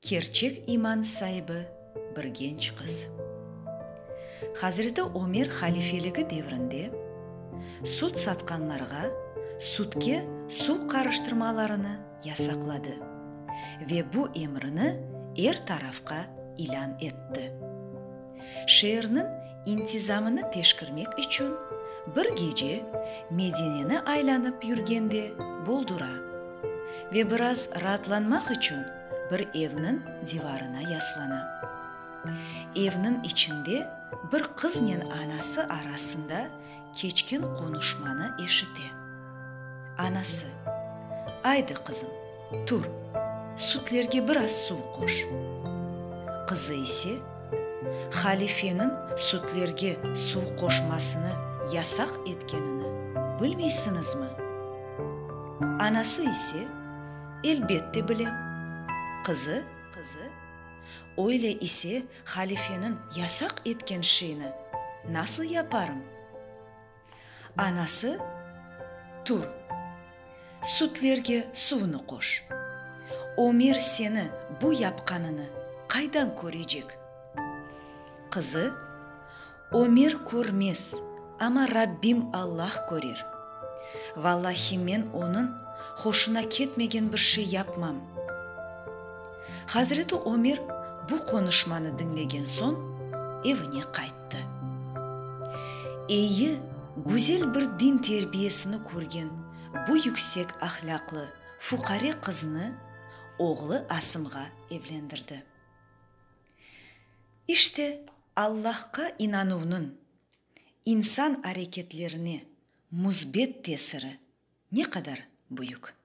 Kerçek iman saibi bir genç qız. Hazreti Ömer halifeligi devrinde süt satqanlarğa sütke suv qarıştırmalarını yasaqladı ve bu emrini er tarafqa ilân etti. Şeerniñ intizamını teşkirmek içün bir gece Medineni aylanıp yürgende boldura ve biraz raatlanmaq içün bir evniñ divarına yaslana. Evniñ içinde bir qıznen anası arasında keçken qonuşmanı eşite. Anası, Aydı, qızım, tur, sütlerge biraz suv qoş. Qızı ise, Halifeniñ sütlerge suv qoşmasını yasaq etkenini bilmeysiñizmi? Anası ise, Elbette bilem. Qızı, Öyle ise halifeniñ yasaq etken şeyni nasıl yaparım? Anası, Tur, sütlerge suvnı qoş. Ömer seni bu yapqanını qaydan körecek? Qızı, Ömer körmez, amma Rabbim Allah körer. Vallahi men onıñ hoşuna ketmegen bir şey yapmam. Hazreti Ömer bu qonuşmanı diñlegen soñ, evine qayttı. Eyi, güzel bir din terbiyesini körgen bu yüksek ahlâqlı fuqare qıznı oğlu Asımğa evlendirdi. İşte, Allahqa inanuvnıñ insan areketlerine müsbet tesiri ne qadar büyük!